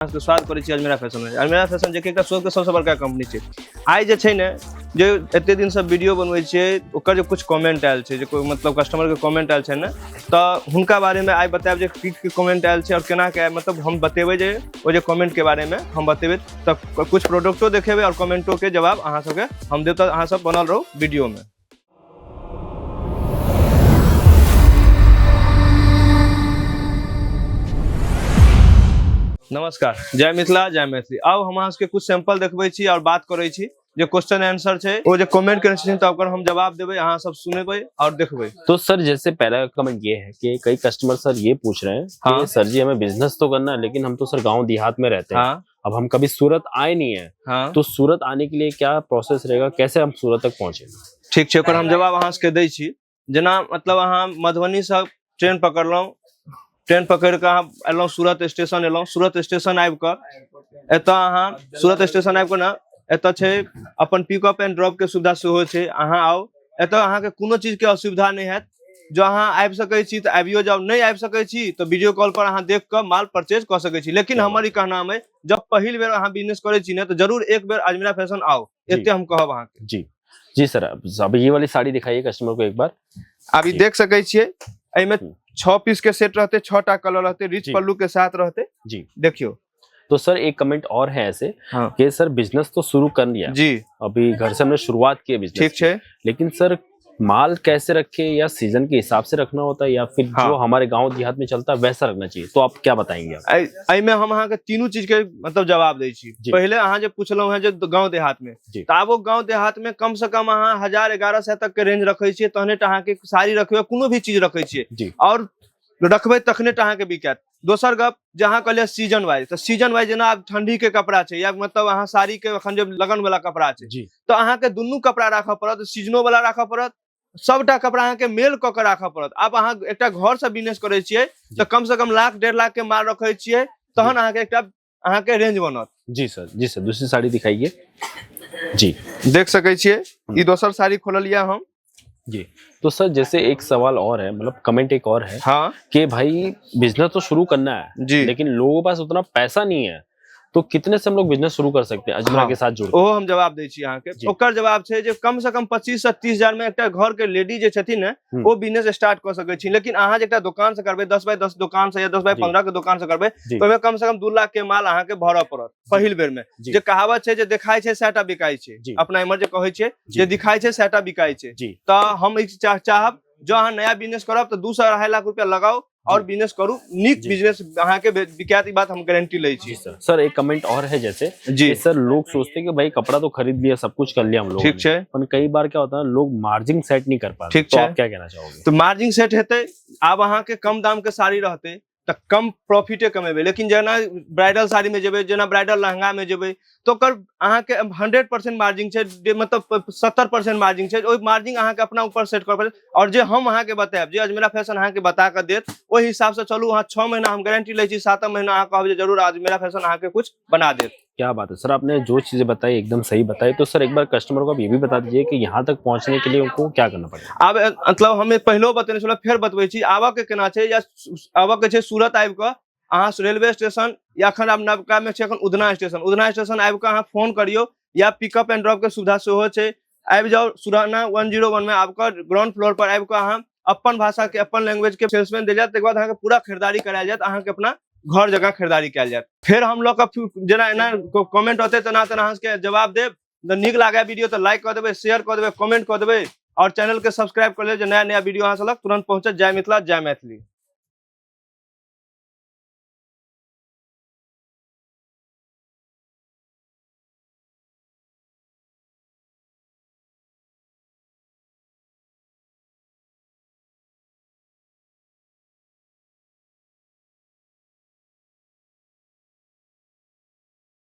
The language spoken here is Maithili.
अहाँके स्वागत करै छी अजमेरा फैशन में। अजमेरा फैशन जे कि एकटा सूरत के सबसँ बड़का कंपनी छै। आइ जे छै ने जे एते दिन से वीडियो बनबै छियै ओकर जे कुछ कमेंट आयल छै, जे कोइ मतलब कस्टमर के कमेंट आयल छै ने, तऽ हुनका बारे में आइ बतायब जे की की कमेंट आयल छै और केना के मतलब हम बतेबै जे ओ जे कमेंट के बारे में हम बतेबै, तऽ कुछ प्रोडक्टो देखेबै और कमेंटो के जवाब अहाँ सबके हम देब, तऽ अहाँ सब बनल रहू वीडियो में। नमस्कार, जय मिथिला जय मैथिली। आउ हम अहाँ सबके कुछ सैंपल देखबै छी और बात करै छी, जे क्वेश्चन आंसर छै ओ जे कमेंट करै छथिन तऽ ओकर हम जवाब देबै, अहाँ सब सुनेबै और देखबै। तो सर जैसे पहला कमेंट ये है कि कई कस्टमर सर ये पूछ रहे हैं हाँ। कि सर जी हमें बिजनेस तो करना है लेकिन हम तो सर गांव देहात में रहते हैं, हाँ। अब हम कभी सूरत आए नहीं है, हाँ। तो सूरत आने के लिए क्या प्रोसेस रहेगा, कैसे हम सूरत तक पहुंचे? ठीक छै, ओकर हम जवाब अहाँ सबके दै छी। जेना मतलब अहाँ मधुबनी से ट्रेन पकड़लहुँ, ट्रेन पकड़ि कऽ अहाँ एलहुँ सूरत स्टेशन, एलहुँ सूरत स्टेशन आबि कऽ एतऽ अहाँ सूरत स्टेशन आबि कऽ ने एतऽ छै अपन पिकअप एंड ड्रॉप के सुविधा सेहो छै। अहाँ आउ, एतऽ अहाँके कोनो चीज के असुविधा नहि हैत। जो अहाँ आबि सकै छी तऽ आबियो जाउ, नहि आबि सकै छी तऽ वीडियो कॉल पर अहाँ देख कऽ माल परचेज कऽ सकै छी। लेकिन हमर ई कहनाम अइ, जब पहिल बेर अहाँ बिजनेस करै छी ने तऽ जरूर एक बेर अजमेरा फैशन आउ, एते हम कहब अहाँके। जी जी सर, अब ये वाली साड़ी दिखाइए कस्टमर को एक बार। आब ई देख सकै छियै, एहिमे 6 पीस के सेट रहते, 6टा कलर रहते, रिच पल्लू के साथ रहते। जी। देखियो। तो सर एक कमेंट और है ऐसे हाँ। कि सर बिजनेस तो शुरू कर लिया जी, अभी घर से हमने शुरुआत की है बिजनेस, ठीक है, लेकिन सर माल कैसे रखे, या सीजन के हिसाब से रखना होता है या फिर हाँ। जो हमारे गांव देहात में चलता है वैसा रखना चाहिए, तो आप क्या बताएंगे आप? एहिमे हम अहाँके तीनू चीज के मतलब जवाब दै छी। जी। पहिले अहाँ जे पुछलहुँ हेँ जे गांव देहात में, जी। तऽ आब ओ गांव देहात में कम से कम अहाँ 1000-1100 तक के रेंज रखै छियै, तहने टा अहाँके साड़ी रखबै, कोनो भी चीज रखै छियै जी। और रखबै तखने टा अहाँके बिकायत। दोसर गप जे अहाँ कहलियै सीजन वाइज, तऽ सीजन वाइज जेना आब ठंडी के कपड़ा छै या मतलब अहाँ साड़ी के एखन जे लगन वाला कपड़ा छै, जी। तऽ अहाँके दुनू कपड़ा राखऽ पड़त, सीजनो वाला राखऽ पड़त, सबटा कपड़ा अहाँके मेल कऽ के राखऽ पड़त। आब अहाँ एकटा घर से बिजनेस करै छियै तऽ कम से कम लाख 1.5 लाख के माल रखै छियै, तहन अहाँके एकटा अहाँके रेंज बनत। जी सर, जी सर, दूसरी साड़ी दिखाइए जी। देख सकै छियै ई दोसर साड़ी खोललियै हम। जी। तो सर जैसे एक सवाल और है, मतलब कमेंट एक और है हाँ। कि भाई बिजनेस तो शुरू करना है जी, लेकिन लोगों के पास उतना पैसा नहीं है, तो कितने से हम लोग बिजनेस शुरू कर सकते हैं अजमेरा हाँ। के साथ जुड़? ओहो हम जवाब दै छी अहाँके। जी। ओकर जवाब छै जे कम से कम 25 से 30 हजार में एकटा घर के लेडी जे छथिन ने ओ बिजनेस स्टार्ट कऽ सकै छी। लेकिन अहाँ जे एकटा दुकान से करबै, 10 बाय 10 दुकान से या 10 बाय जी। 15 के दुकान से करबै, जी। तऽ ओहिमे कम से कम 2 लाख के माल अहाँके भरऽ पड़त पहिल बेर में। जी। जे कहावत छै जे देखाइ छै सएटा बिकाइ छै, जी। अपना इम्हर जे कहै छै जी। जे दिखाइ छै सएटा बिकाइ छै। जी। तऽ हम ई चाहब जो अहाँ नया बिजनेस करब तऽ 2 से 2.5 लाख रुपया लगाउ और जी। बिजनेस करू, नीक जी। बिजनेस अहाँके बिकायत, ई बात हम गारंटी लै छी। जी सर। सर एक कमेंट और है जैसे जी। कि सर लोग सोचते हैं कि भाई कपड़ा तो खरीद लिया, सब कुछ कर लिया हम लोग, ठीक छै, पर कई बार क्या होता है लोग मार्जिन सेट नहीं कर पाते, ठीक तो छै। आप क्या कहना चाहोगे? तऽ मार्जिन सेट हेतै, आब अहाँके कम दाम के साड़ी रहतै तऽ कम प्रॉफिटे कमेबै, लेकिन जेना ब्राइडल साड़ी में जेबै, जेना ब्राइडल लहंगा में जेबै तऽ ओकर अहाँके 100% मार्जिन छै, जे मतलब 70% मार्जिन छै, ओहि मार्जिन अहाँके अपना ऊपर सेट करऽ पड़त। और जे हम अहाँके बतायब, जे अजमेरा फैशन अहाँके बता कऽ देत, ओहि हिसाब से चलू। अहाँ 6 महीना हम गारंटी लै छी, 7 महीना अहाँ कहब जे जरूर अजमेरा फैशन अहाँके कुछ बना देत। क्या बात है सर, आपने जो चीजें बताई एकदम सही बताई। तो सर एक बार कस्टमर को आप ये भी बता दीजिए कि यहाँ तक पहुँचने के लिए उनको क्या करना पड़ेगा। आब मतलब हम पहिलो बतेने छलहुँ, फेर बतबै छी, आबऽ के केना छै, या आबऽ के छै सूरत आबि कऽ अहाँ रेलवे स्टेशन या अखन आब नवका में छै अखन उधना स्टेशन, उधना स्टेशन आबि कऽ अहाँ फोन करियौ या पिकअप एंड ड्रॉप के सुविधा सेहो छै। आबि जाउ सुराना 101 में आबि कऽ ग्राउंड फ्लोर पर आबि कऽ अहाँ अपन भाषा के अपन लैंग्वेज के सेल्समैन दे जायत, तकर बाद अहाँके पूरा खरीदारी करायल जायत, अहाँके अपना घर जकाँ खरीदारी कयल जायत। फेर हम लऽ कऽ जेना एना कमेंट होतै तेना तेना अहाँ सबके जवाब देब। जँ नीक लागै वीडियो तऽ लाइक कऽ देबै, शेयर कऽ देबै, कमेंट कऽ देबै और चैनल के सब्सक्राइब कऽ लेब जे नया नया वीडियो अहाँ सब लग तुरंत पहुँचत। जय मिथिला, जय मैथिली।